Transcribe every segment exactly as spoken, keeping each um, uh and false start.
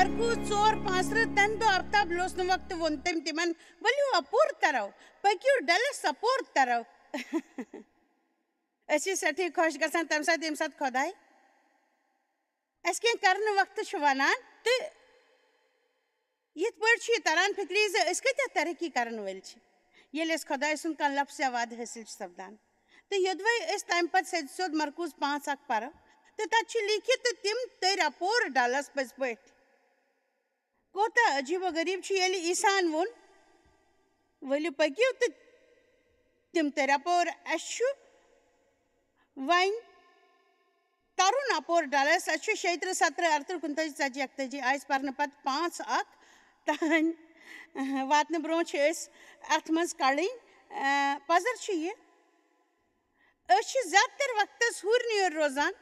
مرکوز ژور پانٛژترٕہ، تَمہِ دۄہ آفتاب لوسنہٕ وقتہٕ ووٚن تٔمۍ تِمن، "ؤلِو اَپور تَرو، پٔکِو ڈلس اَپور تَرو۔" أسۍ چھِ سٮ۪ٹھٕے خۄش گژھان تَمہِ ساتہٕ، ییٚمہِ ساتہٕ خۄداے اَسہِ کینٛہہ کرنہٕ وقتہٕ چھُ وَنان۔ تہٕ یِتھ پٲٹھۍ چھُ یہِ تران فِکرِ زِ أسۍ کۭتیٛاہ ترقی کرن وٲلۍ چھِ، ییٚلہِ أسۍ خۄداے سُنٛد کانٛہہ لفظ یا وعدٕ حٲصِل چھِ سپدان۔ تہٕ یوٚدوَے أسۍ تَمہِ پتہٕ سیٚدِ سیوٚد مرکوز پانٛژھ اکھ پَرو، تہٕ تَتہِ چھُ لیٖکھِتھ، "تہٕ تِم تٔرۍ اَپور ڈلس پٔزۍ پٲٹھۍ۔" کوتاہ عجیٖب و غریٖب چھُ، ییٚلہِ عیسیٰ ہن ووٚن، "ؤلِو پٔکِو"، تہٕ تِم تٔرۍ اَپور۔ اَسہِ چھُ وۄنۍ ترُن اَپور ڈلس۔ اَسہِ چھُ شیٚیہِ ترٕٛہ، سترٕٛہ، اَرترٕٛہ، کُنتٲجی، ژتجی، اَکتٲجی، آیہِ پَرنہٕ پتہٕ پانٛژھ اکھ تام واتنہٕ برونٛہہ چھِ أسۍ اَتھ منٛز کڑٕنۍ۔ اَ، پَزر چھُ یہِ، أسۍ چھِ زیادٕ تر وقتس ہُرۍ نیوٗر روزان۔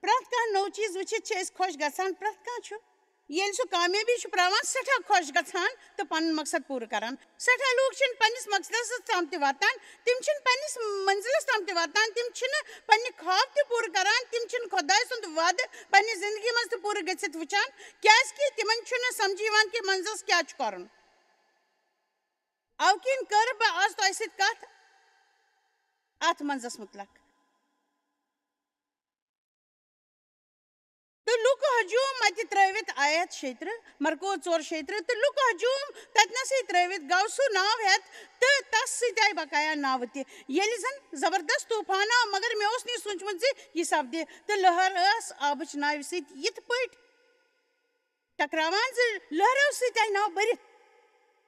پرٛٮ۪تھ کانٛہہ نوٚو چیٖز وٕچھِتھ چھِ أسۍ خۄش گژھان۔ پرٛٮ۪تھ کانٛہہ چھُ، ییٚلہِ سُہ کامیٲبی چھُ پراوان، سٮ۪ٹھاہ خۄش گژھان تہٕ پنُن مقصد پوٗرٕ کران۔ سٮ۪ٹھاہ لوٗکھ چھِنہٕ پننِس مقصدس تام تہِ واتان، تِم چھِنہٕ پننِس منزلس تام تہِ واتان، تِم چھِنہٕ پننہِ خواب تہِ پوٗرٕ کران، تِم چھِنہٕ خۄداے سُنٛد وعدٕ پننہِ زندگی منٛز تہِ پوٗرٕ گٔژھِتھ وٕچھان، کیازِ کہِ تِمن چھُنہٕ سمجھ یِوان کہِ منزلس کیٛاہ چھُ کرُن۔ اَوٕ کِنۍ کٔر بہٕ آز تۄہہِ سۭتۍ کتھ اتھ منزلس مُتلق۔ تہٕ لوٗکو ہجوم اَتہِ ترٛٲوِتھ، آیت شیٚیہِ ترٕٛہ، مرکوز ژور شیٚیہِ ترٕٛہ، تہٕ لوٗکو ہجوم تَتہِ نَسٕے ترٛٲوِتھ گوٚو سُہ ناو ہٮ۪تھ، تہٕ تَس سۭتۍ آیہِ بقایا ناوٕ تہِ۔ ییٚلہِ زَن زبردست طوٗفان آو، مگر مےٚ اوس نہٕ یہِ سوٗنٛچمُت زِ یہِ سپدِ۔ تہٕ لٔہر ٲس آبٕچ ناوِ سۭتۍ یِتھ پٲٹھۍ ٹکراوان زِ لٔہرو سۭتۍ آیہِ ناو بٔرِتھ۔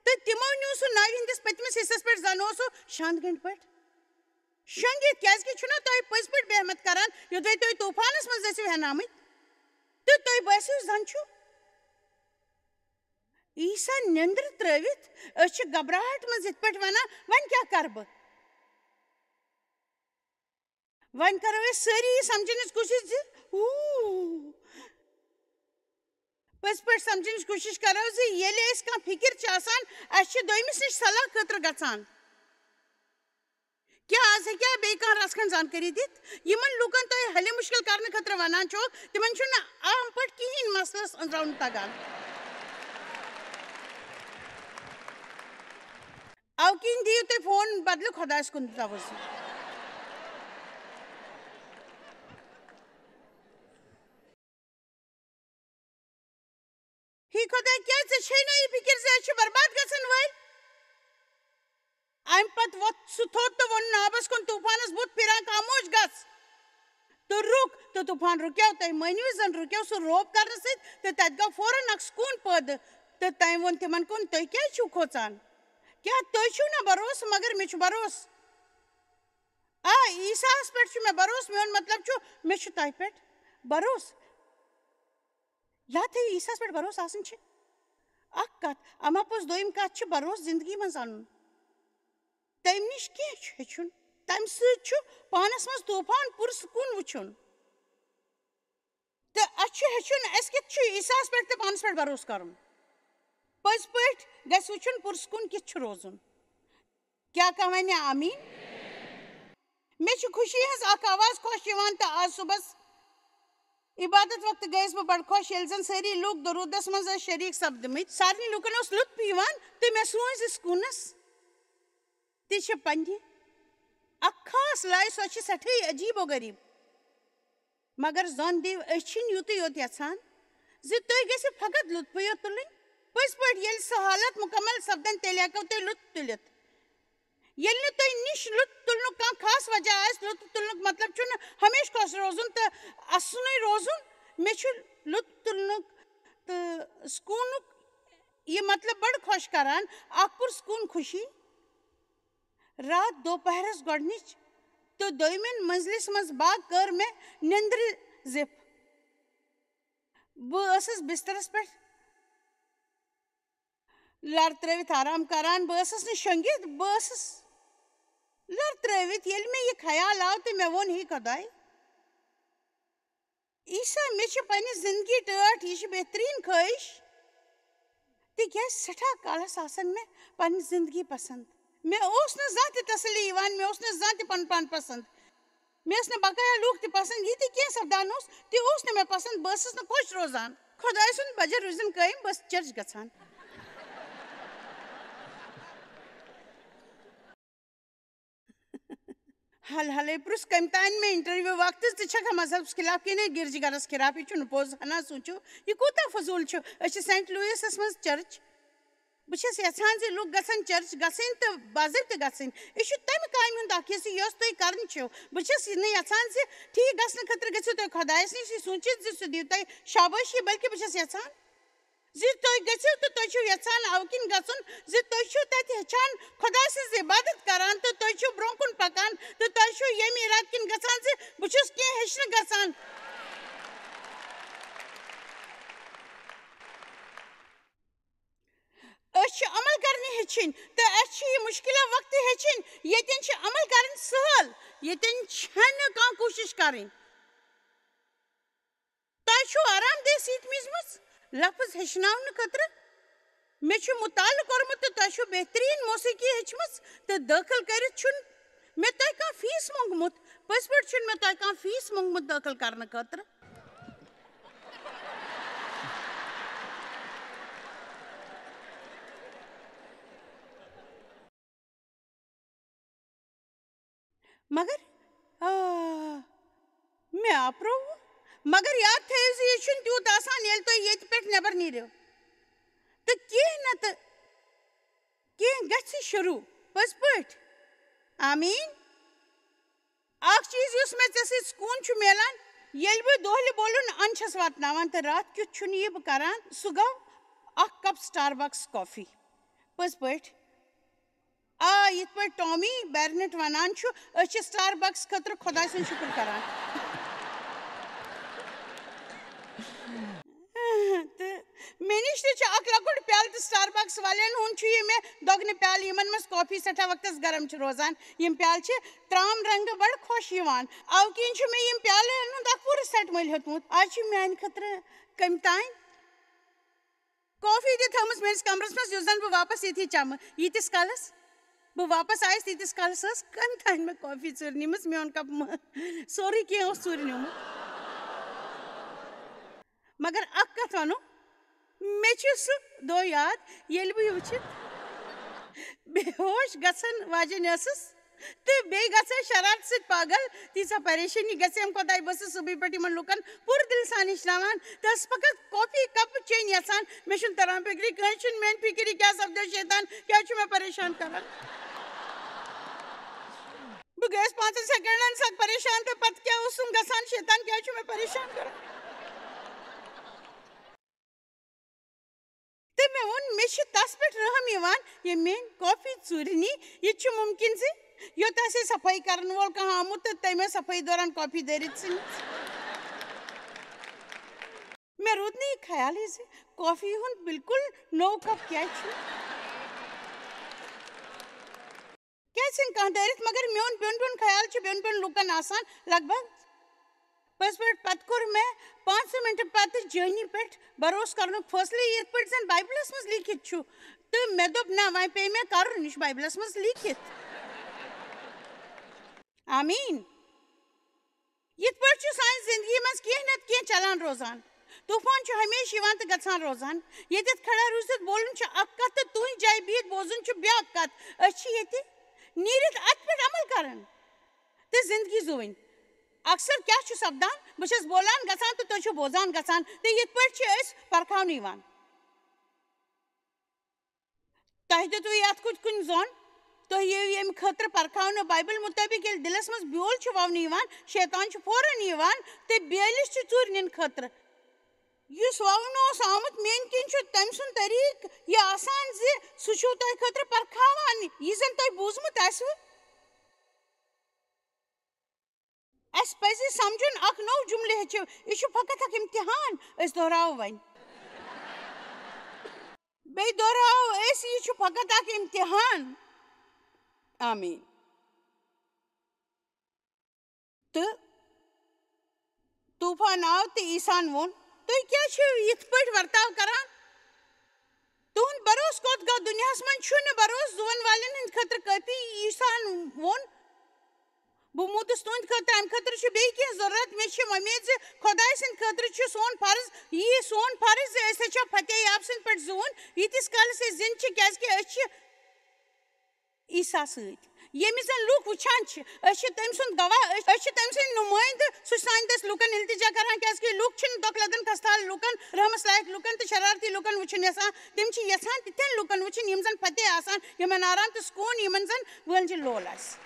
تہٕ تِمو نیوٗ سُہ ناوِ ہٕنٛدِس پٔتمِس حصس پٮ۪ٹھ، زَن اوس سُہ شانٛد گٔنٛڈۍ پٲٹھۍ شۄنٛگِتھ، کیازِ کہِ چھُنا تۄہہِ پٔزۍ پٲٹھۍ بیہمت کران، یوٚدوَے تُہۍ طوٗفانس منٛز ٲسِو ہٮ۪نہٕ آمٕتۍ تہٕ تُہۍ بٲسِو زَن چھُ عیسیٰ نیٚنٛدرٕ ترٲوِتھ؟ أسۍ چھِ گھبراہٹ منٛز یِتھ پٲٹھۍ وَنان، "وۄنۍ کیٛاہ کرٕ بہٕ؟" وۄنۍ کرو أسۍ سٲری یہِ سمجھنٕچ کوٗشِش زِ، اوٗ، پٔزۍ پٲٹھۍ سمجھنٕچ کوٗشِش کرو زِ ییٚلہِ أسۍ کانٛہہ فِکِر چھِ آسان، اَسہِ چھِ دوٚیمِس نِش صلاح خٲطرٕ گژھان۔ کیٛاہ آز ہیٚکیٛاہ بیٚیہِ کانٛہہ رژھ کھنٛڈ زانکٲری دِتھ؟ یِمن لوٗکن تُہۍ حل مُشکِل کرنہٕ خٲطرٕ ونان چھِو، تِمن چھُنہٕ عام پٲٹھۍ کِہیٖنۍ مسلس أنٛزراوُن تگان۔ اَوٕ کِنۍ دِیِو تُہۍ فون بدلہٕ خۄدایَس کُن توجہ۔ ہے خۄداے، کیٛاہ ژےٚ چھے نہ یہِ فِکِر زِ أسۍ چھِ برباد گژھن وٲلۍ؟ اَمہِ پتہٕ ووٚتھ سُہ تھوٚد تہٕ ووٚن نابس کُن، طوٗفانس بُتھ پھِراو، خاموش گژھ تہٕ رُک۔ تہٕ طوٗفان رُکیو۔ تُہۍ مٲنِو، زن رُکیو سُہ روب کرنہٕ سۭتۍ، تہٕ تتہِ گوٚو فوراً اکھ سکوٗن پٲدٕ۔ تہٕ تٔمۍ ووٚن تِمن کُن، "تُہۍ کیٛازِ چھِو کھوژان؟ کیٛاہ تُہۍ چھِو نہ بھروسہٕ، مگر مےٚ چھُ بھروسہٕ؟ آ، عیسیٰ ہس پٮ۪ٹھ چھُ مےٚ بھروسہٕ، میون مطلب چھُ، مےٚ چھُ تۄہہِ پٮ۪ٹھ بھروسہٕ۔" لاتھے عیسیٰ ہس پٮ۪ٹھ بھروسہٕ آسٕنۍ چھِ اکھ کتھ، اما پوٚز دوٚیِم کتھ چھِ بھروسہٕ زندگی منٛز انُن۔ تمہِ نِش کینٛہہ چھُ ہیٚچھُن، تمہِ سۭتۍ چھُ پانس منٛز طوفان پُرسکوٗن وٕچھُن۔ تہٕ اَسہِ چھُ ہیٚچھُن، اَسہِ کِتھ چھُ عیسیٰ ہس پٮ۪ٹھ تہٕ پانس پٮ۪ٹھ بھروسہٕ کرُن۔ پٔزۍ پٲٹھۍ گژھِ وٕچھُن پُرسکوٗن کِتھ چھُ روزُن۔ کیٛاہ کانٛہہ وَنہِ آمیٖن؟ مےٚ چھِ خوشی ہٕنٛز اکھ آواز خۄش یِوان، تہٕ آز صُبحس عبادت وقتہٕ گٔیَس بہٕ بڑٕ خۄش، ییٚلہِ زن سٲری لوٗکھ دروٗدس منٛز ٲسۍ شریٖک سپدٕمٕتۍ۔ سارنٕے لوٗکن اوس لُطف یِوان، تہٕ مےٚ سوٗنچ زِ سکوٗنس تہِ چھِ پننہِ اکھ خاص لایہِ، سۄ چھِ سٮ۪ٹھٕے عجیٖب و غریٖب۔ مگر زن دِو، أسۍ چھِنہٕ یُتُے یوت یژھان زِ تُہۍ گٔژھِو فقط لُطفٕے یوت تُلٕنۍ۔ پٔزۍ پٲٹھۍ ییٚلہِ سۄ حالت مُکمل سپدن، تیٚلہِ ہٮ۪کو تُہۍ لُطف تُلِتھ۔ ییٚلہِ نہٕ تۄہہِ نِش لُطف تُلنُک کانٛہہ خاص وجہ آسہِ، لُطف تُلنُک مطلب چھُنہٕ ہمیشہِ خۄش روزُن تہٕ اَسنُے روزُن۔ مےٚ چھُ لُطف تُلنُک تہٕ سکوٗنُک یہِ مطلب بڑٕ خۄش کران، اکھ پُرسکوٗن خوشی۔ راتھ دوپہرس گۄڈنِچ تہٕ دوٚیمٮ۪ن منزلس منٛز باگ کٔر مےٚ نیندرِ زِپ۔ بہٕ ٲسٕس بسترس پٮ۪ٹھ لر ترٲوِتھ آرام کران۔ بہٕ ٲسٕس نہٕ شۄنگِتھ، بہٕ ٲسٕس لر ترٲوِتھ، ییٚلہِ مےٚ یہِ خیال آو تہٕ مےٚ ووٚن، ہے خۄداے، عیسیٰ، مےٚ چھِ پننہِ زندگی ٹٲٹھ، یہِ چھِ بہتریٖن خٲہِش، تِکیٛازِ سٮ۪ٹھاہ کالس آسن مےٚ پننہِ زندگی پسند۔ مےٚ اوس نہٕ زانٛہہ تہِ تسلی یِوان، مےٚ اوس نہٕ زانٛہہ تہِ پنُن پان پسند۔ مےٚ ٲسۍ نہٕ بقایا لوٗکھ تہِ پسند، یہِ تہِ کینٛہہ سپدان اوس، تہِ اوس نہٕ مےٚ پسند، بہٕ ٲسٕس نہٕ خۄش روزان۔ خۄداے سُنٛد بجر روٗزِن قٲیِم، بہٕ ٲسٕس چرچ گژھان۔ ہل ہلے پرُژھ کٔمۍ تانۍ مےٚ انٹرویو وقتس، ژٕ چھکھا مذہبس خلاف کِنہٕ گرجہِ گرس خلاف؟ یہِ چھُنہٕ پوٚز، ہنا سوٗنٛچِو، یہِ کوٗتاہ فضوٗل چھُ۔ أسۍ چھِ سینٹ لوئسس منٛز چرچ۔ بہٕ چھَس یژھان زِ لُکھ گژھن چرچ گژھٕنۍ تہٕ باضٲبطہٕ گژھٕنۍ۔ یہِ چھُ تَمہِ کامہِ ہُنٛد اکھ حصہٕ یۄس تُہۍ کران چھِو۔ بہٕ چھَس یہِ نہٕ یژھان زِ ٹھیٖک گژھنہٕ خٲطرٕ گٔژھِو تُہۍ خۄدایَس نِش یہِ سوٗنٛچِتھ زِ سُہ دِیِو تۄہہِ شابٲشی، بلکہِ بہٕ چھَس یژھان زِ تُہۍ گٔژھِو تہٕ تُہۍ چھِو یژھان اَوٕ کِنۍ گژھُن زِ تُہۍ چھِو تَتہِ ہیٚچھان خۄداے سٕنٛز عبادت کران تہٕ تُہۍ چھِو برٛونٛہہ کُن پکان تہٕ تۄہہِ چھُو ییٚمہِ اِرادٕ کِنۍ گژھان زِ بہٕ چھُس کینٛہہ ہیٚچھنہٕ گژھان۔ أسۍ چھِ عمل کرنہِ ہیٚچھِنۍ تہٕ اَسہِ چھِ یہِ مُشکِلہ وقتہٕ ہیٚچھِنۍ۔ ییٚتٮ۪ن چھِ عمل کرٕنۍ سہل، ییٚتٮ۪ن چھَنہٕ کانٛہہ کوٗشِش کرٕنۍ۔ تۄہہِ چھُو آرام دہ سیٖٹ میٖجمٕژ لفظ ہیٚچھناونہٕ خٲطرٕ؟ مےٚ چھُ مُطالعہٕ کوٚرمُت تہٕ تۄہہِ چھُو بہتریٖن موسیقی ہیٚچھمٕژ تہٕ دٲخل کٔرِتھ چھُنہٕ مےٚ تۄہہِ کانٛہہ فیٖس موٚنگمُت۔ پٔزۍ پٲٹھۍ چھُنہٕ مےٚ تۄہہِ کانٛہہ فیٖس موٚنگمُت دٲخل کرنہٕ خٲطرٕ۔ مگر آ، مےٚ آپروو۔ مگر یاد تھٲیِو زِ یہِ چھُنہٕ تیوٗت آسان ییٚلہِ تُہۍ ییٚتہِ پٮ۪ٹھ نٮ۪بر نیٖرِو۔ تہٕ کینٛہہ نتہٕ کینٛہہ گژھِ شروٗع۔ پٔزۍ پٲٹھۍ۔ آمیٖن۔ اکھ چیٖز یُس مےٚ ژےٚ سۭتۍ سکوٗن چھُ میلان، ییٚلہِ بہٕ دۄہلہِ بولُن اَن چھَس واتناوان تہٕ راتھ کیُتھ چھُنہٕ یہِ بہٕ کران، سُہ گوٚو اکھ کپ Starbucks coffee۔ پٔزۍ پٲٹھۍ۔ آ، یِتھ پٲٹھۍ ٹامی بینٹ ونان چھُ، أسۍ چھِ Starbucks خٲطرٕ خۄداے سُنٛد شُکر کران۔ تہٕ مےٚ نِش تہِ چھُ اکھ لۄکُٹ پیالہٕ تہٕ Starbucks والٮ۪ن ہُنٛد چھُ یہِ مےٚ دۄگنہٕ پیالہٕ، یِمن منٛز کافی سٮ۪ٹھاہ وقتس گرم چھِ روزان۔ یِم پیالہٕ چھِ ترام رنٛگہٕ بڑٕ خۄش یِوان۔ اَوٕ کِنۍ چھُ مےٚ یِم پیالہٕ ہُنٛد اکھ پوٗرٕ سٮ۪ٹ مٔلۍ ہیوٚتمُت۔ آز چھِ میانہِ خٲطرٕ کٔمۍ تام کافی تہِ تھٲومٕژ میٲنِس کمرس منٛز، یُس زن بہٕ واپس ییٚتھی چمہٕ۔ ییٖتِس کالس بہٕ واپس آیس، تیٖتِس کالس ٲس کٔمۍ تام مےٚ کافی ژوٗرِ نِمٕژ، میون کپ مہٕ، سورُے کینٛہہ اوس ژوٗرِ نیومُت۔ مگر اکھ کتھ ونو، مےٚ چھُ سُہ دۄہ یاد، ییٚلہِ بہٕ یہِ وٕچھِتھ بے ہوش گژھن واجیٚنۍ ٲسٕس۔ تہٕ بیٚیہِ گژھٕ شرارتہٕ سۭتۍ پاگل، تیٖژاہ پریشٲنی گژھِ أمۍ خۄداے۔ بہٕ ٲسٕس صُبحٕے پٮ۪ٹھ یِمن لوٗکن پوٗرٕ دِلہٕ سان ہیٚچھناوان تہٕ ٲسٕس فقط کافی کپ چیٚنۍ یژھان۔ مےٚ چھُنہٕ تران فِکرِ، کٲنٛسہِ چھُنہٕ میٛانہِ فِکرِ، یہِ کیٛاہ سپدیو شیطان، کیٛاہ چھُ مےٚ پریشان کران؟ بہٕ گٔیَس پانٛژن سیکنڈن سخ پریشان تہٕ پتہٕ کیٛاہ اوسُم گژھان، شیطان کیٛاہ چھُ مےٚ پریشان کران؟ تہٕ مےٚ ووٚن، مےٚ چھِ تَس پٮ۪ٹھ رحم یِوان، ییٚمۍ میٛٲنۍ کافی ژوٗرِ نی۔ یہِ تہِ چھُ مُمکِن زِ یوٚت آسہِ ہے صفٲیی کرن وول کانٛہہ آمُت تہٕ تٔمۍ ٲس صفٲیی دوران کافی دٲرِتھ ژھٕنمٕژ۔ مےٚ روٗد نہٕ یہِ خیالٕے زِ کافی ہُنٛد بالکل نوٚو کپ کیٛازِ چھُ۔ کیٛازِ ژھٕنہِ کانٛہہ دٲرِتھ؟ مگر میون بیوٚن بیوٚن خیال چھُ بیوٚن بیوٚن لوٗکن آسان لگ بگ۔ پٔزۍ پٲٹھۍ، پتہٕ کوٚر مےٚ پانٛژھ مِنٹہٕ پتہٕ جٲنی پٮ۪ٹھ بھروسہٕ کرنُک فٲصلہٕ، یِتھ پٲٹھۍ زن بایبلس منٛز لیٖکھِتھ چھُ۔ تہٕ مےٚ دوٚپ، نہ، وۄنۍ پیٚیہِ مےٚ کرُن، یہِ چھُ بایبلس منٛز لیٖکھِتھ۔ آمیٖن۔ یِتھ پٲٹھۍ چھُ سانہِ زندگی منٛز کینٛہہ نتہٕ کینٛہہ چلان روزان۔ طوفان چھُ ہمیشہِ یِوان تہٕ گژھان روزان۔ ییٚتٮ۪تھ کھڑا روٗزِتھ بولُن چھُ اکھ کتھ تہٕ تُہنٛزِ جایہِ بِہِتھ بوزُن چھُ بیٛاکھ کتھ۔ أسۍ چھِ ییٚتہِ نیٖرِتھ اتھ پٮ۪ٹھ عمل کران تہٕ زندگی زُوٕنۍ۔ اکثر کیٛاہ چھُ سپدان؟ بہٕ چھَس بولان گژھان تہٕ تُہۍ چھِو بوزان گژھان، تہٕ یِتھ پٲٹھۍ چھِ أسۍ پرکھاونہٕ یِوان۔ تۄہہِ دیُتوٕ یتھ کُتھ کُنہِ زوٚن؟ تُہۍ یِیِو ییٚمہِ خٲطرٕ پرکھاونہٕ۔ بایبل مُطٲبِق ییٚلہِ دِلس منٛز بیول چھُ وونہٕ یِوان، شیطان چھُ فوراً یِوان تہٕ بیٲلِس چھُ ژوٗرِ نِنہٕ خٲطرٕ۔ یُس وونہٕ اوس آمُت، میٛانہِ کِنۍ چھُ تٔمۍ سُنٛد طریٖقہٕ یہِ آسان زِ سُہ چھُو تۄہہِ خٲطرٕ پرکھاوان، یہِ زن تۄہہِ بوٗزمُت آسِوٕ۔ اَسہِ پَزِ سَمجھُن، اَکھ نوٚو جُملہٕ ہیٚچھِو۔ یہِ چھُ فقط اَکھ اِمتِحان۔ أسۍ دۄہراوو وۄنۍ۔ بیٚیہِ دۄہراوو أسۍ، یہِ چھُ فقط اَکھ اِمتِحان۔ آمیٖن۔ تہٕ طوفان آو تہٕ عیسیٰ ہن ووٚن، "تُہۍ کیٛازِ چھِو یِتھ پٲٹھۍ ورتاو کران؟ تُہُنٛد بھروسہٕ کوٚت گوٚو؟ دُنیاہَس منٛز چھُنہٕ بھروسہٕ زُوَن والٮ۪ن ہٕنٛدِ خٲطرٕ کٲفی۔" عیسیٰ ہن ووٚن، بہٕ موٗدُس تُہنٛدِ خٲطرٕ، امہِ خٲطرٕ چھُ بیٚیہِ کینٛہہ ضروٗرت۔ مےٚ چھِ وۄمید زِ خۄداے سٕنٛدِ خٲطرٕ چھُ سون فرض، یی سون فرض زِ أسۍ ہیٚچھو فتح یاب سٕنٛدۍ پٲٹھۍ زوٗن، ییٖتِس کالس أسۍ زِندٕ چھِ، کیازِ کہِ أسۍ چھِ عیسیٰ سۭتۍ۔ ییٚمِس زن لوٗکھ وٕچھان چھِ، أسۍ چھِ تٔمۍ سُنٛد گواہ، أسۍ أسۍ چھِ تٔمۍ سٕنٛدۍ نُمٲیندٕ۔ سُہ چھُ سانہِ دٔسۍ لُکن التجا کران، کیازِ کہِ لُکھ چھِنہٕ دۄکھ لدن، خستہٕ حال لُکن، رحمس لایق لُکن تہٕ شرارتی لُکن وٕچھُن یژھان۔ تِم چھِ یژھان تِتھٮ۪ن لُکن وٕچھُن، یِم زن فتح آسان، یِمن آرام تہٕ سکوٗن، یِمن زن وٲنجہِ لول آسہِ۔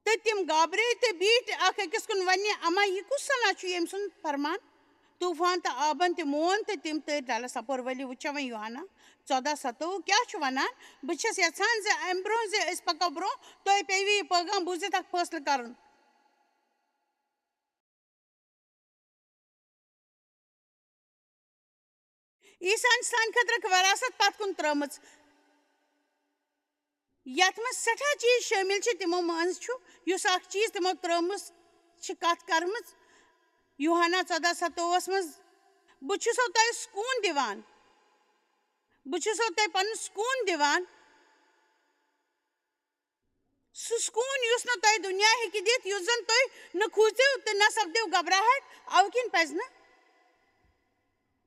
تہٕ تِم گابرے تہٕ بیٖٹھۍ اکھ أکِس کُن، وننہِ، "اما، یہِ کُس صنع چھُ، ییٚمۍ سُنٛد فرمان طوفان تہٕ آبن تہِ مون تہٕ تِم تٔرۍ ڈلس اپور؟" ؤلِو وٕچھو وۄنۍ یوحنا ژۄداہ ستووُہ کیٛاہ چھُ ونان۔ بہٕ چھَس یژھان زِ امہِ برونٛہہ زِ أسۍ پکو برونٛہہ، تۄہہِ پیٚیہِ یہِ پٲغام بوٗزِتھ اکھ فٲصلہٕ کرُن۔ عیسیٰ ہن چھِ سانہِ خٲطرٕ اکھ وراثت پتھ کُن ترٲومٕژ، یتھ منٛز سٮ۪ٹھاہ چیٖز شٲمِل چھِ۔ تِمو منٛز چھُ، یُس اکھ چیٖز تِمو ترٲومٕژ چھِ کتھ کرمٕژ یوحنا ژۄداہ ستووُہس منٛز، "بہٕ چھُسو تۄہہِ سکوٗن دِوان، بہٕ چھُسو تۄہہِ پنُن سکوٗن دِوان۔" سُہ سکوٗن یُس نہٕ تۄہہِ دُنیا ہیٚکہِ دِتھ، یُس زَن تُہۍ نہٕ کھوٗژِو تہٕ نہ سپدِو گھبراہٹ، اَوٕ کِنۍ پَزِ نہٕ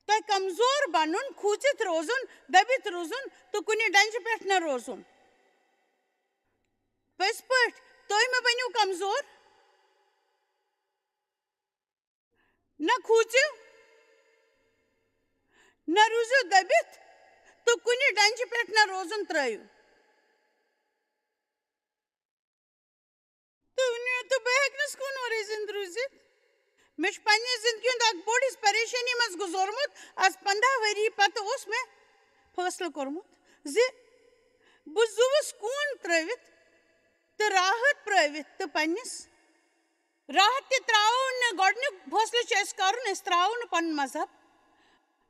تۄہہِ کمزور بَنُن، کھوٗژِتھ روزُن، دٔبِتھ روزُن تہٕ کُنہِ ڈنٛجہِ پٮ۪ٹھ نہٕ روزُن۔ پٔزۍ پٲٹھۍ، تُہۍ مہٕ بٔنِو کمزور۔ نہ کھوٗژِو، نہ روٗزِو دٔبِتھ تہٕ کُنہِ ڈنٛجہِ پٮ۪ٹھ نہ روزُن ترٲیِو۔ تہٕ ؤنِو، تہٕ بہٕ ہیٚکہٕ نہٕ سکوٗن ورٲے زِندٕ روٗزِتھ۔ مےٚ چھُ پننہِ زندگی ہُنٛد اکھ بوٚڑ حصہٕ پریشٲنی منٛز گُزورمُت۔ از پنٛداہ ؤری پتہٕ اوس مےٚ فٲصلہٕ کوٚرمُت زِ بہٕ زُوٕ سکوٗن ترٲوِتھ تہٕ راحت پرٲوِتھ تہٕ پننِس راحت تہِ ترٛاوو نہٕ۔ گۄڈٕنیُک فٲصلہٕ چھُ اَسہِ کَرُن، أسۍ ترٛاوو نہٕ پَنُن مذہب،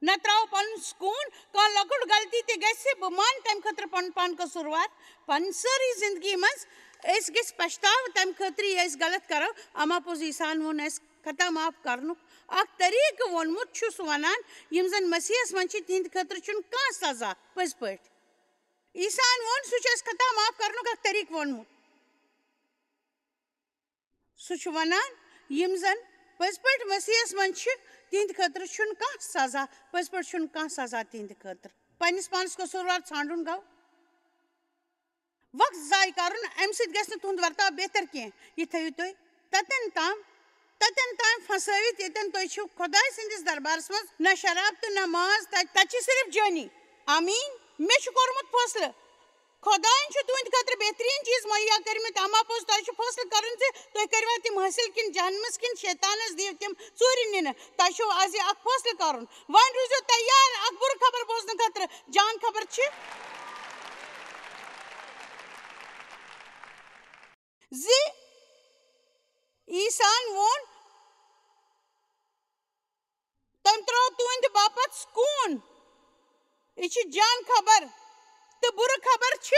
نہ ترٛاوو پَنُن سکوٗن۔ کانٛہہ لۄکُٹ غلطی تہِ گژھِ، بہٕ مانہٕ تَمہِ خٲطرٕ پَنُن پان قصوٗروار۔ پَنٕنۍ سٲرٕے زِندگی منٛز أسۍ گٔژھۍ پَشتاوٕ تَمہِ خٲطرٕ، یہِ أسۍ غلط کَرو۔ اَما پوٚز عیسیٰ ہَن ووٚن اَسہِ خطا معاف کَرنُک اَکھ طریٖقہٕ ووٚنمُت چھُ۔ سُہ وَنان، یِم زَن مسیحَس منٛز چھِ، تِہِنٛدِ خٲطرٕ چھُنہٕ کانٛہہ سزا۔ پٔزۍ پٲٹھۍ، عیسیٰ ہَن ووٚن، سُہ چھُ اَسہِ خطا معاف کَرنُک اَکھ طریٖقہٕ ووٚنمُت۔ سُہ چھُ وَنان، یِم زَن پٔزۍ پٲٹھۍ مسیحَس منٛز چھِ، تِہِنٛدِ خٲطرٕ چھُنہٕ کانٛہہ سزا، پٔزۍ پٲٹھۍ چھُنہٕ کانٛہہ سزا تِہِنٛدِ خٲطرٕ۔ پنٛنِس پانَس قصوٗروار ژھانٛڈُن گوٚو۔ وقت ضایع کَرُن، اَمہِ سۭتۍ گژھِ نہٕ تُہُنٛد ورتاو بہتر کینٛہہ۔ یہِ تھٲیِو تُہۍ تَتٮ۪ن تام، تَتٮ۪ن تام پھسٲوِتھ، ییٚتٮ۪ن تُہۍ چھِو خۄداے سٕنٛدِس دربارَس منٛز نہ شراب تہٕ نہ ماز، تَتہِ، تَتہِ چھِ صرف جٲنی۔ آمیٖن۔ مےٚ چھُ کوٚرمُت فٲصلہٕ۔ خۄدایَن چھُ تُہٕنٛدِ خٲطرٕ بہتریٖن چیٖز مُہیا کٔرمٕتۍ۔ اَما پوٚز، تۄہہِ چھُ فٲصلہٕ کَرُن زِ تُہۍ کٔرِوا تِم حٲصِل کِنہٕ جہنمَس کِنہٕ شیطانَس دِیِو تِم ژوٗرِ نِنہٕ۔ تۄہہِ چھُو اَز یہِ اَکھ فٲصلہٕ کَرُن۔ وۄنۍ روٗزِو تیار اَکھ بُرٕ خبر بوزنہٕ خٲطرٕ۔ جان خبر چھِ زِ عیسیٰ ہَن ووٚن، تٔمۍ ترٛوو تُہٕنٛدِ باپتھ سکوٗن۔ یہِ چھِ جان خبر تہٕ بُرٕ خبر چھِ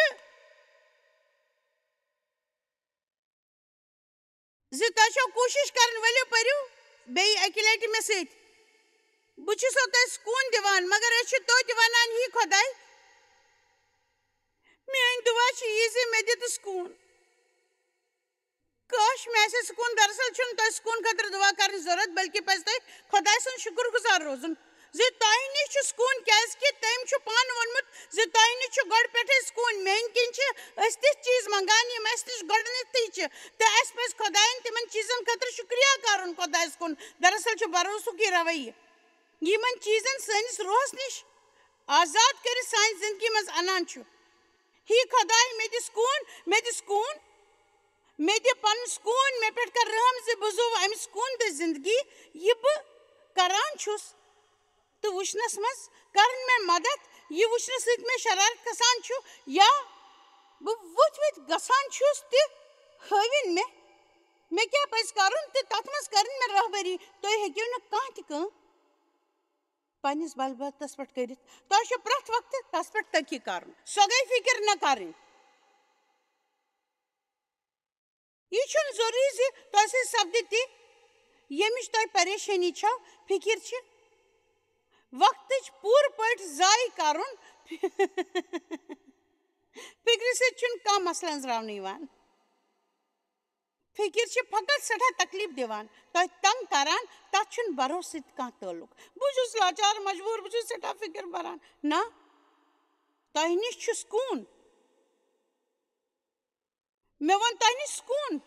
زِ تۄہہِ چھو کوٗشِش کرٕنۍ، ؤلِو پٔرِو بیٚیہِ اَکہِ لَٹہِ مےٚ سۭتۍ۔ بہٕ چھُسو تۄہہِ سکوٗن دِوان، مگر أسۍ چھِ توتہِ وَنان، ہی خۄداے، میٛٲنۍ دُعا چھِ یہِ زِ مےٚ دِ تہٕ سکوٗن۔ کاش مےٚ آسہِ سکوٗن۔ دراصل چھُنہٕ تۄہہِ سکوٗن خٲطرٕ دُعا کرنٕچ ضروٗرت، بلکہِ پزِ تۄہہِ خۄداے سُنٛد شُکُر گُزار روزُن زِ تۄہہِ نِش چھُ سکوٗن، کیازِ کہِ تٔمۍ چھُ پانہٕ ووٚنمُت زِ تۄہہِ نِش چھُ گۄڈٕ پٮ۪ٹھَے سکوٗن۔ میٛانہِ کِنۍ چھِ أسۍ تِتھۍ چیٖز منٛگان، یِم اَسہِ نِش گۄڈٕنیتھٕے چھِ، تہٕ اَسہِ پزِ خۄدایَن تِمن چیٖزن خٲطرٕ شُکریہ کرُن خۄدایَس کُن۔ دراصل چھُ بھروسُک یہِ رویہِ، یِمن چیٖزن سٲنِس روحس نِش آزاد کٔرِتھ سانہِ زندگی منٛز اَنان چھُ۔ ہی خۄداے، مےٚ دِ سکوٗن، مےٚ دِ سکوٗن، مےٚ دِ پنُن سکوٗن، مےٚ پٮ۪ٹھ کر رحم زِ بہٕ زُوٕ اَمہِ سکوٗن تہٕ زندگی، یہِ بہٕ کران چھُس تہٕ وٕچھنس منٛز کرن مےٚ مدد، یہِ وٕچھنہٕ سۭتۍ مےٚ شرارت کھسان چھُ یا بہٕ ؤتھۍ ؤتھۍ گژھان چھُس تہِ ہٲوِن مےٚ، مےٚ کیٛاہ پزِ کرُن تہٕ تتھ منٛز کرن مےٚ رہبری۔ تُہۍ ہیٚکِو نہٕ کانٛہہ تہِ کٲم پننِس بلبوتس پٮ۪ٹھ کٔرِتھ۔ تۄہہِ چھُ پرٛٮ۪تھ وقتہٕ تس پٮ۪ٹھ تٔکیہِ کرُن، سۄ گٔے فکر نہ کرٕنۍ۔ یہِ چھُنہٕ ضروٗری زِ تۄہہِ سۭتۍ سپدِ تہِ، ییٚمِچ تۄہہِ پریشٲنی چھو، فکر چھِ۔ وقتٕچ پوٗرٕ پٲٹھۍ ضایع کرُن فکرِ سۭتۍ چھُنہٕ کانٛہہ مسلہٕ أنٛزراونہٕ یِوان۔ فکر چھِ فقط سٮ۪ٹھاہ تکلیف دِوان، تۄہہِ تنگ کران، تتھ چھُنہٕ بھروسہٕ سۭتۍ کانٛہہ تعلق۔ بہٕ چھُس لاچار، مجبوٗر، بہٕ چھُس سٮ۪ٹھاہ فکر بران۔ نہ، تۄہہِ نِش چھُ سکوٗن۔ مےٚ ووٚن، تۄہہِ نِش سکوٗن،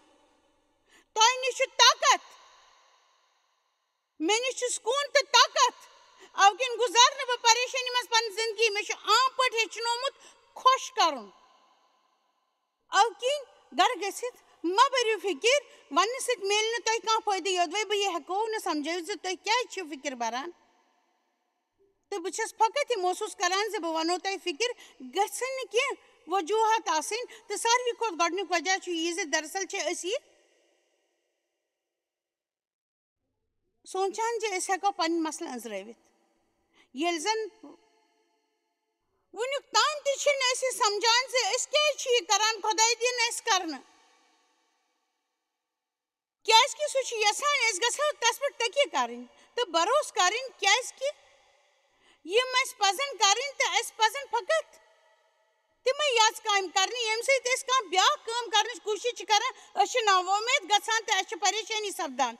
تۄہہِ نِش چھُ طاقت، مےٚ نِش چھُ سکوٗن تہٕ طاقت۔ اَوٕ کِنۍ گُزارٕ نہٕ بہٕ پریشٲنی منٛز پنٕنۍ زندگی۔ مےٚ چھُ عام پٲٹھۍ ہیٚچھنومُت خۄش کرُن۔ اَوٕ کِنۍ گرٕ گٔژھِتھ مہ بٔرِو فِکِر، وَننہٕ سۭتۍ میلہِ نہٕ تۄہہِ کانٛہہ فٲیدٕ، یوٚدوَے بہٕ یہِ ہٮ۪کو نہٕ سمجھٲوِتھ زِ تُہۍ کیٛازِ چھِو فِکِر بَران۔ تہٕ بہٕ چھَس فقط یہِ محسوٗس کران زِ بہٕ وَنو تۄہہِ فِکِر گژھِ نہٕ کینٛہہ، وجوٗہات آسٕنۍ، تہٕ ساروی کھۄتہٕ گۄڈٕنیُک وجہ چھُ یہِ زِ دراصل چھِ أسۍ یہِ سونٛچان زِ أسۍ ہٮ۪کو پنٕنۍ مسلہٕ أنٛزرٲوِتھ۔ ییٚلہِ زن وُنیُک تام تہِ چھِنہٕ أسۍ یہِ سمجھان زِ أسۍ کیٛازِ چھِ یہِ کران، خۄداے دِن اَسہِ کرنہٕ۔ کیٛازِ کہِ سُہ چھُ یژھان أسۍ گژھو تس پٮ۪ٹھ تٔکیہِ کرٕنۍ تہٕ بھروسہٕ کرٕنۍ، کیٛازِ کہِ یِم اَسہِ پزن کرٕنۍ تہٕ اَسہِ پزن فقط تِمے یژھ کامہِ کرنہِ، ییٚمہِ سۭتۍ أسۍ کانٛہہ بیٛاکھ کٲم کرنٕچ کوٗشِش چھِ کران، أسۍ چھِ ناوۄمید گژھان تہٕ اَسہِ چھِ پریشٲنی سپدان۔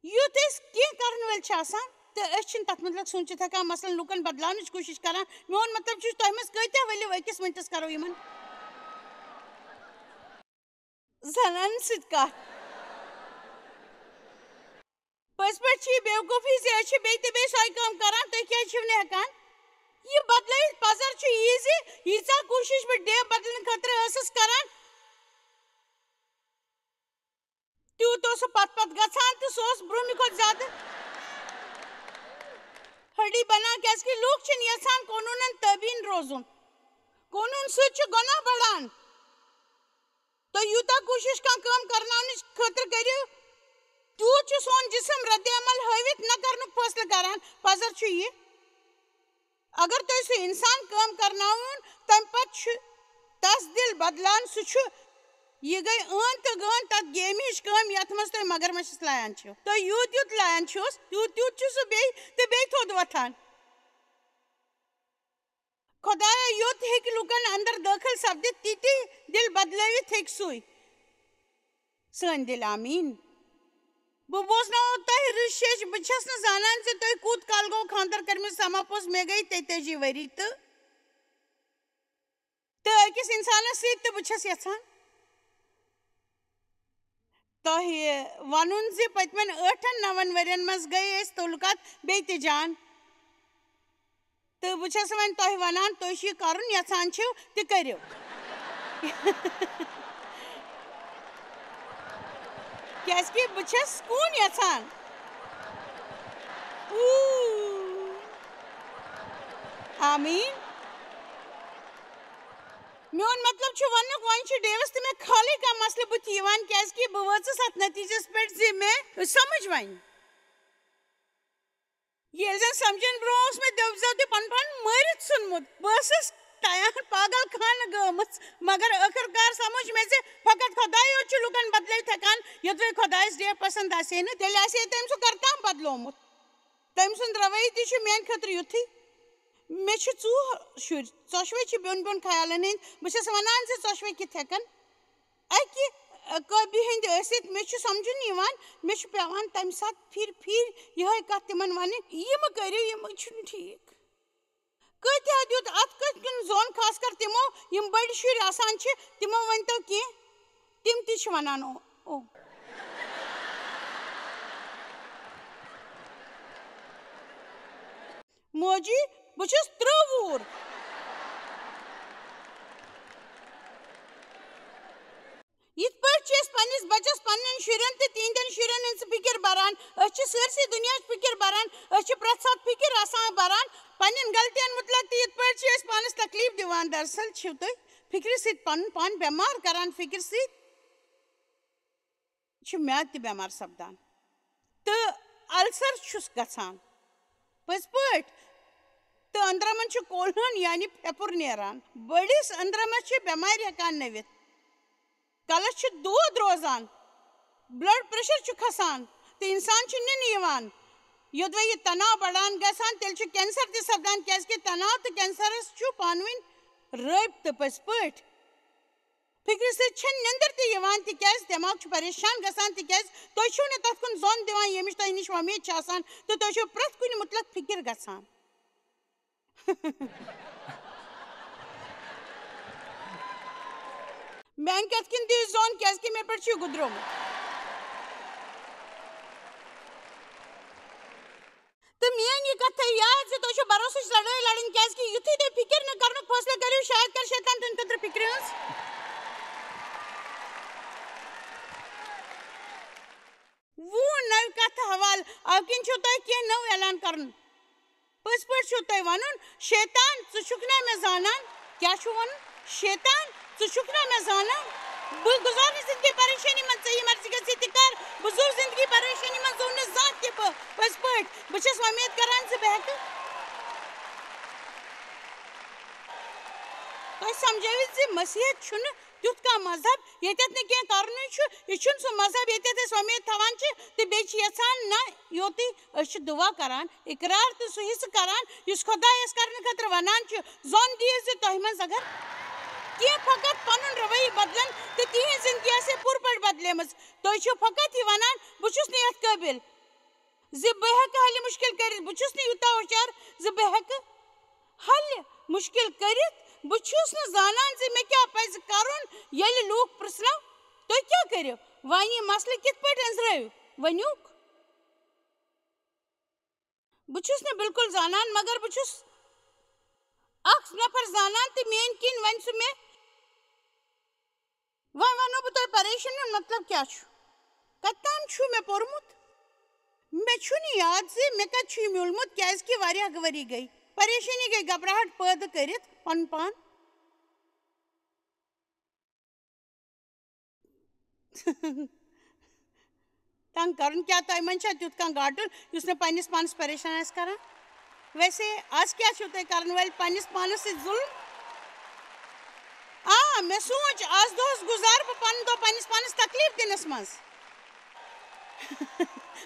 یُتھ أسۍ کینٛہہ کرن وٲلۍ چھِ آسان تہٕ أسۍ چھِنہٕ تتھ متعلق سوٗنٛچِتھ ہٮ۪کان، مثلاً لوٗکن بدلاونٕچ کوٗشِش کران۔ میون مطلب چھُ، تۄہہِ منٛز کۭتیاہ ؤلِو أکِس مِنٹس کرو یِمن زنانن سۭتۍ کتھ؟ پٔزۍ پٲٹھۍ چھِ یہِ بیوقوٗفی زِ أسۍ چھِ بیٚیہِ تہِ بیٚیہِ سۄے کٲم کران، تُہۍ کیٛازِ چھِو نہٕ ہٮ۪کان یہِ بدلٲوِتھ؟ پزر چھُ یی زِ ییٖژاہ کوٗشِش بہٕ ڈیپ بدلنہٕ خٲطرٕ ٲسٕس کران، تیوٗت اوس سُہ پتہٕ پتہٕ گژھان تہٕ سُہ اوس برٛونٛہمہِ کھۄتہٕ زیادٕ ہڈی بنان، کیٛازِ کہِ لوٗکھ چھِنہٕ یژھان قونوٗنن تابعین روزُن۔ قونوٗن سۭتۍ چھُ گۄناہ بڑان۔ تُہۍ یوٗتاہ کوٗشِش کانٛہہ کٲم کرناونٕچ خٲطرٕ کٔرِو، تیوٗت چھُ سون جسم رد عمل ہٲوِتھ نہ کرنُک فٲصلہٕ کران۔ پزر چھُ یہِ، اگر تُہۍ سُہ انسان کٲم کرناوُن، تمہِ پتہٕ چھُ تس دِل بدلان۔ سُہ چھُ، یہِ گٔے ٲن تہٕ گٲن تتھ گیمہِ ہِش کٲم، یتھ منٛز تُہۍ مگرمچھس لایان چھِو۔ تُہۍ یوٗت یوٗت لایان چھِوس، تیوٗت تیوٗت چھُ سُہ بیٚیہِ تہٕ بیٚیہِ تھوٚد وۄتھان۔ خۄدایا، یوٚت ہیٚکہِ لوٗکن اندر دٲخل سپدِتھ، تِتی دِل بدلٲوِتھ ہیٚکہِ سُے سٲنۍ دِل۔ آمیٖن۔ بہٕ بوزناوو تۄہہِ رٕژ شیٚچھ۔ بہٕ چھَس نہٕ زانان زِ تۄہہِ کوٗت کال گوٚو خانٛدر کٔرمٕژ۔ سما پوٚز، مےٚ گٔے تیتٲجی ؤری تہٕ، تہٕ أکِس اِنسانَس سۭتۍ تہٕ بہٕ چھَس یَژھان تۄہہِ وَنُن زِ پٔتمٮ۪ن ٲٹھَن نَوَن ؤرِین منٛز گٔے أسۍ تعلقات بیٚیہِ تہِ جان۔ تہٕ بہٕ چھَس وۄنۍ تۄہہِ وَنان، تُہۍ چھِو یہِ کَرُن یَژھان چھِو، تہِ کٔرِو۔ کیٛازِکہِ بہٕ چھَس سکوٗن یَژھان۔ اوٗ۔ آمیٖن۔ میون مطلب چھُ وَننُک، وۄنۍ چھُ ڈیوَس تہٕ مےٚ خالٕے کانٛہہ مسلہٕ بٕتھِ یِوان، کیٛازِکہِ بہٕ وٲژٕس اَتھ نٔتیٖجَس پٮ۪ٹھ زِ مےٚ سَمٕجھ وۄنۍ۔ ییٚلہِ زن سمجھن برونٛہہ اوس مےٚ دِیو زیو تہِ پنُن پان مٲرِتھ ژھُنمُت۔ بہٕ ٲسٕس ٹیان پاگل خانہٕ گٔمٕژ، مگر ٲخٕر کار سمجھ مےٚ زِ فقط خۄداے یوت چھُ لُکن بدلٲوِتھ ہٮ۪کان۔ یوٚدوَے خۄدایس ڈیو پسند آسہِ ہے نہٕ، تیٚلہِ آسہِ ہے تٔمۍ سُہ کرتام بدلومُت۔ تٔمۍ سُنٛد رویہِ تہِ چھُ میانہِ خٲطرٕ یُتھُے۔ مےٚ چھِ ژور شُرۍ، ژۄشوَے چھِ بیوٚن بیوٚن خیالن ہٕنٛدۍ۔ بہٕ چھَس وَنان زِ ژۄشوَے کِتھ ہٮ۪کَن اَکہِ، اَ، قٲبلہِ ہٕنٛدۍ ٲسِتھ۔ مےٚ چھُ سَمجُن یِوان، مےٚ چھُ پٮ۪وان تَمہِ ساتہٕ پھِرِ پھِرِ یِہوٚے کَتھ تِمَن وَنٕنۍ، "یہِ مہٕ کٔرِو، یہِ مہٕ چھُنہٕ ٹھیٖک۔" کۭتیٛاہ دیُت اَتھ کٔتھۍ کُن زوٚن، خاص کر تِمو، یِم بٔڑۍ شُرۍ آسان چھِ، تِمو ؤنۍتو کینٛہہ، تِم تہِ چھِ وَنان، "او، او۔" موجی، بہٕ چھُس ترٛوٚ وُہُر۔ یِتھ پٲٹھۍ چھِ أسۍ پننِس بچس پننٮ۪ن شُرٮ۪ن تہٕ تِہنٛدٮ۪ن شُرٮ۪ن ہٕنٛز فِکر بران۔ أسۍ چھِ سٲرسٕے دُنیاہٕچ فِکر بران۔ أسۍ چھِ پرٛٮ۪تھ ساتہٕ فِکر آسان بران پننٮ۪ن غلطین مُتعلق تہٕ یِتھ پٲٹھۍ چھِ أسۍ پانس تکلیف دِوان۔ دراصل چھِو تُہۍ فِکرِ سۭتۍ پنُن پان بٮ۪مار کران، فِکرِ سۭتۍ چھُ میادٕ تہِ بٮ۪مار سپدان تہٕ السر چھُس گژھان۔ پٔزۍ پٲٹھۍ۔ تہٕ أنٛدرمن چھُ کولہن یعنی پھٮ۪پُر نیران۔ بٔڑِس أنٛدرمس چھِ بٮ۪مارِ ہٮ۪کان نٔوِتھ۔ کلس چھُ دود روزان، بلڈ پریشر چھُ کھسان تہٕ انسان چھُ نِنہٕ یِوان۔ یوٚدوَے یہِ تناو بڑان گژھان، تیٚلہِ چھُ کینسر تہِ سپدان، کیازِ کہِ تناو تہٕ کینسرس چھُ پانہٕ ؤنۍ رٲبطہٕ۔ پٔزۍ پٲٹھۍ۔ فکرِ سۭتۍ چھَنہٕ نِندٕر تہِ یِوان، تِکیٛازِ دٮ۪ماغ چھُ پریشان گژھان، تِکیٛازِ تُہۍ چھِو نہٕ تَتھ کُن ظۄن دِوان، ییٚمِچ تۄہہِ نِش وۄمید چھِ آسان، تہٕ تُہۍ چھِو پرٛٮ۪تھ کُنہِ مُتلق فِکِر گژھان۔ میٛانہِ کَتھِ کِنۍ دِیِو ظۄن، کیٛازِکہِ مےٚ پٮ۪ٹھ چھُ یہِ گُدرومُت۔ تہٕ میٛٲنۍ یہِ کَتھ تھٲیِو یاد زِ تۄہہِ چھو بھروسٕچ لڑٲے لڑٕنۍ، کیٛازِکہِ یُتھُے تُہۍ فِکِر نہٕ کرنُک فٲصلہٕ کٔرِو، شاید کَرِ شیطان تُہنٛدِ خٲطرٕ فِکرِ ہٕنٛز۔ وُہ نٔوۍ کَتھٕ حوالہٕ، اَوٕ کِنۍ چھُو تۄہہِ کینٛہہ نٔو اعلان کرُن۔ پٔزۍ پٲٹھۍ چھُو تۄہہِ وَنُن، شیطان، ژٕ چھُکھ نا مےٚ زانان؟ کیٛاہ چھُ وَنُن؟ شیطان، ژٕ چھُکھ نا مےٚ زانان؟ بہٕ گُزارٕ نہٕ زِندگی پریشٲنی منٛز، ژےٚ یہِ مرضی گژھِ تہِ کر۔ بہٕ زُو زِندگی پریشٲنی منٛز، زُو نہٕ زانٛہہ تہِ بہٕ۔ پٔزۍ پٲٹھۍ، بہٕ چھَس وۄمید کران زِ بہٕ ہٮ۪کہٕ تۄہہِ سمجھٲوِتھ زِ مسیحیت چھُنہٕ تیُتھ کانٛہہ مذہب ییٚتٮ۪تھ نہٕ کینٛہہ کرنُے چھُ۔ یہِ چھُنہٕ سُہ مذہب ییٚتٮ۪تھ أسۍ وۄمید تھاوان چھِ تہٕ بیٚیہِ چھِ یژھان نہ یوتُے۔ أسۍ چھِ دُعا کران، اقرار تہٕ سُہ حصہٕ کران یُس خۄداے اَسہِ کرنہٕ خٲطرٕ ونان چھُ۔ ظۄن دِیِو زِ تۄہہِ منٛز اگر کینٛہہ فقط پنُن رویہِ بدلن تہٕ تِہنٛز زندگی آسہِ پوٗرٕ پٲٹھۍ بدلیمٕژ۔ تُہۍ چھِو فقط یہِ ونان، "بہٕ چھُس نہٕ یتھ قٲبِل زِ بہٕ ہٮ۪کہٕ حل مُشکِل کٔرِتھ، بہٕ چھُس نہٕ یوٗتاہ ہوشیار زِ بہٕ ہٮ۪کہٕ حل مُشکِل کٔرِتھ، بہٕ چھُس نہٕ زانان زِ مےٚ کیٛاہ پزِ کرُن ییٚلہِ لوٗکھ پرژھنو، تُہۍ کیٛاہ کٔرِو؟ وۄنۍ یہِ مسلہٕ کِتھ پٲٹھۍ أنٛزرٲیِو؟ ؤنِو۔" بہٕ چھُس نہٕ بالکل زانان، مگر بہٕ چھُس اکھ نفر زانان تہٕ میٲنۍ کِنۍ ونہِ سُہ مےٚ۔ وۄنۍ ونو بہٕ تۄہہِ پریشٲنی ہُنٛد مطلب کیٛاہ چھُ۔ کتہِ تام چھُ مےٚ پوٚرمُت۔ مےٚ چھُنہٕ یاد زِ مےٚ کتہِ چھُ یہِ میوٗلمُت، کیٛازِ کہِ واریاہ ؤری گٔے۔ پریشٲنی گٔے گھبراہٹ پٲدٕ کٔرِتھ پنُن پان تنگ کرُن۔ کیٛاہ تۄہہِ منٛز چھا تیُتھ کانٛہہ گاٹُل یُس نہٕ پننِس پانس پریشان آسہِ کران؟ ویسے آز کیٛاہ چھِو تُہۍ کرن وٲلۍ پننِس پانس سۭتۍ ظُلم؟ آ، مےٚ سوٗنٛچ، آز دۄہس گُزارٕ بہٕ پنُن دۄہ پننِس پانس تکلیف دِنس منٛز۔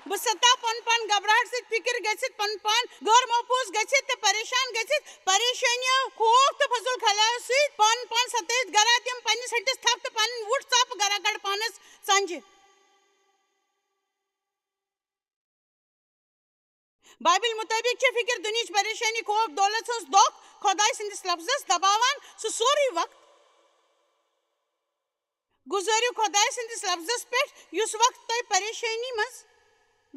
بہٕ ستاو پنُن پان گھبراہٹ سۭتۍ، فکر گٔژھِتھ، پنُن پان غٲر محفوظ گٔژھِتھ تہٕ پریشان گٔژھِتھ، پریشٲنیو، خوف تہٕ فضول خیالو سۭتۍ پنُن پان ستٲوِتھ گرا دِم پننِس ہٹِس تھپھ تہٕ پنٕنۍ وُٹھ ژاپہٕ گرا کڑ پانس ژنجہِ۔ بایبل مطٲبق چھِ فکر دُنیہٕچ پریشٲنی، خوف، دولت ہٕنٛز دۄکھ خۄداے سٕنٛدِس لفظس دباوان، سُہ سورُے وقت گُزٲرِو خۄداے سٕنٛدِس لفظس پٮ۪ٹھ، یُس وقت تۄہہِ پریشٲنی منٛز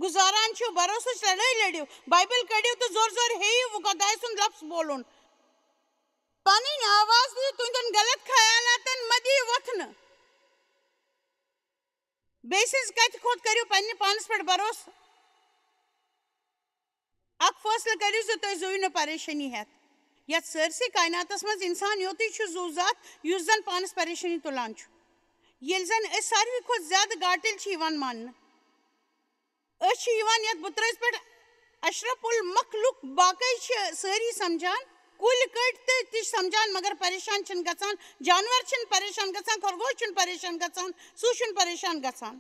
گُزاران چھِو۔ بھروسٕچ لڑٲے لٔڑِو، بایبل کٔڑِو تہٕ زور زور ہیٚیِو خۄداے سُنٛد لفظ بولُن۔ پنٕنۍ آواز دِیِو تُہنٛدٮ۪ن غلط خیالاتن مہ دِیِو وۄتھنہٕ۔ بیٚیہِ سٕنٛز کتھِ کھۄتہٕ کٔرِو پننہِ پانس پٮ۪ٹھ بھروسہٕ۔ اکھ فٲصلہٕ کٔرِو زِ تُہۍ زُوِو نہٕ پریشٲنی ہٮ۪تھ۔ یتھ سٲرسٕے کائناتس منٛز انسان یوتُے چھُ زُو زاتھ یُس زن پانس پریشٲنی تُلان چھُ۔ ییٚلہِ زن أسۍ ساروی کھۄتہٕ زیادٕ گاٹٕلۍ چھِ یِوان ماننہٕ۔ أسۍ چھِ یِوان یتھ بُترٲژ پٮ۪ٹھ اشرف المخلوق، باقٕے چھِ سٲری سمجھان، کُلۍ کٔٹۍ تہِ تہِ چھِ سمجھان، مگر پریشان چھِنہٕ گژھان، جانور چھِنہٕ پریشان گژھان، خرگوش چھُنہٕ پریشان گژھان، سُہ چھُنہٕ پریشان گژھان۔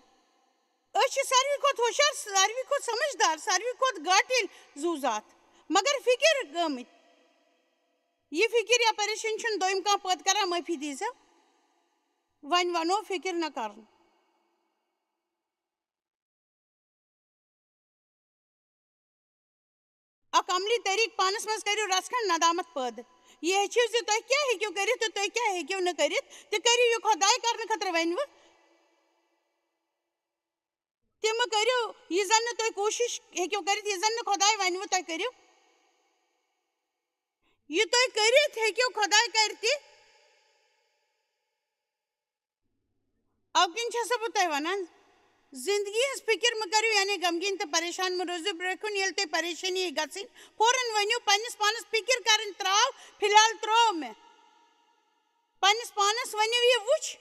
أسۍ چھِ ساروی کھۄتہٕ ہوشیار، ساروی کھۄتہٕ سمجھدار، ساروی کھۄتہٕ گاٹٕلۍ زُو زاتھ، مگر فکر گٲمٕتۍ۔ یہِ فکر یا پریشٲنی چھُنہٕ دوٚیِم کانٛہہ پٲدٕ کران، معٲفی دیٖزیو۔ وۄنۍ ونو فکر نہ کرُن۔ اکھ عملی طریقہٕ پانس منٛز کٔرِو رژھ کھنڈ ندامت پٲدٕ۔ یہِ ہیٚچھِو زِ تُہۍ کیٛاہ ہیٚکِو کٔرِتھ تہٕ تُہۍ کیٛاہ ہیٚکِو نہٕ کٔرِتھ، تہٕ کٔرِو یہِ خۄداے کرنہٕ خٲطرٕ ونوٕ۔ تِم کٔرِو یہِ زن نہٕ تُہۍ کوٗشِش ہیٚکِو کٔرِتھ، یہِ زن نہٕ خۄداے ونوٕ تُہۍ کٔرِو۔ یہِ تُہۍ کٔرِتھ ہیٚکِو، خۄداے کرِ تہِ۔ اَوٕ کِنۍ چھَسو بہٕ تۄہہِ وَنان، زِندگی ہٕنٛز فِکِر مہٕ کٔرِو، یعنی غمگیٖن تہٕ پریشان مہٕ روٗزِو۔ برٛونٛہہ کُن ییٚلہِ تۄہہِ پریشٲنی گژھٕنۍ، فوراً ؤنِو پنٛنِس پانَس، فِکِر کَرٕنۍ ترٛاو، فی الحال ترٛوو مےٚ۔ پنٛنِس پانَس ؤنِو یہِ، وٕچھ،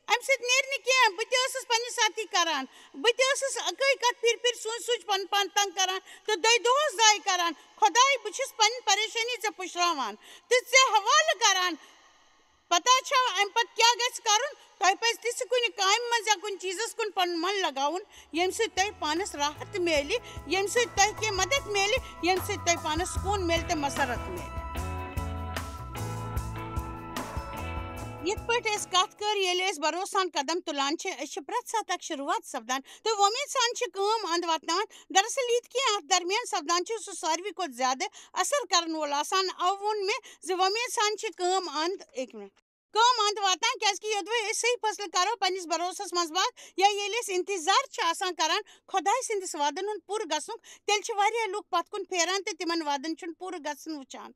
اَمہِ سۭتۍ نیرِ نہٕ کینٛہہ۔ بہٕ تہِ ٲسٕس پنٛنہِ ساتھی کَران، بہٕ تہِ ٲسٕس اَکٲے کَتھ پھِرِ پھِرِ سوٗنٛچ سوٗنٛچ پَنُن پان تنٛگ کَران تہٕ دۄیہِ دۄہَس ضایع کَران۔ خۄداے، بہٕ چھُس پنٕنۍ پریشٲنی ژےٚ پُشراوان تہٕ ژےٚ حوالہٕ کَران۔ پتہ چھا اَمہِ پتہٕ کیٛاہ گژھِ کرُن؟ تۄہہِ پزِ تِژھِ کُنہِ کامہِ منٛز یا کُنہِ چیٖزس کُن پنُن من لگاوُن، ییٚمہِ سۭتۍ تۄہہِ پانس راحت میلہِ، ییٚمہِ سۭتۍ تۄہہِ کینٛہہ مدد میلہِ، ییٚمہِ سۭتۍ تۄہہِ پانس سکوٗن میلہِ تہٕ مسرت میلہِ۔ یِتھ پٲٹھۍ أسۍ کتھ کٔر، ییٚلہِ أسۍ بھروسہٕ سان قدم تُلان چھِ، أسۍ چھِ پرٛٮ۪تھ ساتہٕ اکھ شروٗعات سپدان تہٕ وۄمید سان چھِ کٲم اند واتناوان۔ دراصل، یہِ تہِ کینٛہہ اتھ درمیان سپدان چھُ، سُہ ساروی کھۄتہٕ زیادٕ اثر کرن وول آسان۔ اوٕ ووٚن مےٚ زِ وۄمید سان چھِ کٲم اند، أکۍ مِنٹ، کٲم اند واتان، کیازِ کہِ یوٚدوے أسۍ صحیح فٲصلہٕ کرو پننِس بھروسس منٛز باگ، یا ییٚلہِ أسۍ انتظار چھِ آسان کران خۄداے سٕنٛدِس وعدن ہُنٛد پوٗرٕ گژھنُک، تیٚلہِ چھِ واریاہ لُکھ پتھ کُن پھیران تہٕ تِمن وعدن چھُنہٕ پوٗرٕ گژھُن وٕچھان۔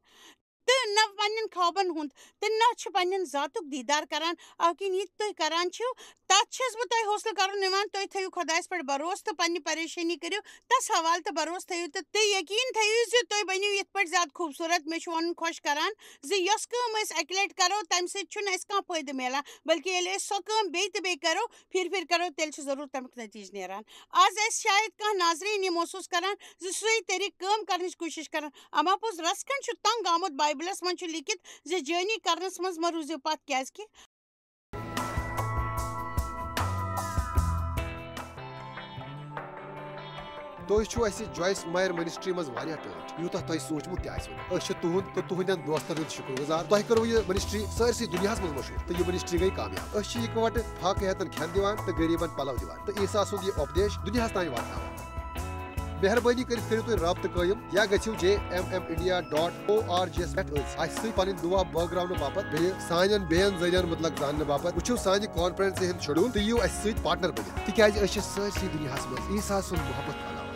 تہٕ نہ پننٮ۪ن خوابن ہُنٛد، تہٕ نہ چھِ پننٮ۪ن ذاتُک دیٖدار کران۔ اَوٕ کِنۍ یہِ تُہۍ کران چھِو، تتھ چھَس بہٕ تۄہہِ حوصلہٕ کرُن نِوان، تُہۍ تھٲیِو خۄدایس پٮ۪ٹھ بھروسہٕ تہٕ پننہِ پریشٲنی کٔرِو تس حوالہٕ تہٕ بھروسہٕ تھٲیِو تہٕ، تہٕ یقیٖن تھٲیِو زِ تُہۍ بٔنِو یِتھ پٲٹھۍ زیادٕ خوٗبصوٗرت۔ مےٚ چھُ وَنُن خۄش کران زِ یۄس کٲم أسۍ اَکہِ لٹہِ کرو، تَمہِ سۭتۍ چھُنہٕ اَسہِ کانٛہہ فٲیدٕ میلان، بلکہِ ییٚلہِ أسۍ سۄ کٲم بیٚیہِ تہٕ بیٚیہِ کرو، پھِرِ پھِرِ کرو، تیٚلہِ چھُ ضروٗر تَمیُک نتیٖجہٕ نیران۔ آز آسہِ شاید کانٛہہ ناظریٖن یہِ محسوٗس کران زِ سُے طریٖقہٕ کٲم کرنٕچ کوٗشِش کران، اما پوٚز رژھ کھنٛڈ چھُ تنگ آمُت۔ بائبلس منٛز چھُ لیکھِتھ زِ جٲنی کرنس منٛز مہ روٗزِو پتھ، کیازِ کہِ تُہۍ چھِو اَسہِ جویس مایر منسٹری منٛز واریاہ ٹٲٹھۍ، یوٗتاہ تۄہہِ سوٗنٛچمُت تہِ آسِوٕ نہٕ۔ أسۍ چھِ تُہُنٛد تہٕ تُہنٛدٮ۪ن دوستن ہُنٛد شُکر گُزار۔ تۄہہِ کٔروٕ یہِ منسٹری سٲرسٕے دُنیاہس منٛز مشہوٗر تہٕ یہِ منسٹری گٔے کامیاب۔ أسۍ چھِ اِکوٹہٕ فاقہٕ ہیتن کھٮ۪ن دِوان تہٕ غریٖبن پلو دِوان۔ تہٕ عیسیٰ سُنٛد یہِ اُپدیش دُنیاہس تام واتناوان۔ مہربٲنی کٔرِتھ کٔرِو تُہۍ رابطہٕ قٲیِم یا گٔژھِو J M M India dot O R G یس پٮ۪ٹھ أسۍ اَسہِ سۭتۍ پنٕنۍ دُعا بٲگراونہٕ باپتھ، بیٚیہِ سانٮ۪ن بیٚین ذٔریعن مُتعلق زاننہٕ باپتھ۔ وٕچھِو سانہِ کانفرنسہِ ہُنٛد شیڈول تہٕ یِیِو اَسہِ سۭتۍ پارٹنر بٔنِتھ، تِکیازِ أسۍ چھِ سٲرسٕے دُنیاہس منٛز عیسیٰ سُنٛد محبت پھٔہلاوان۔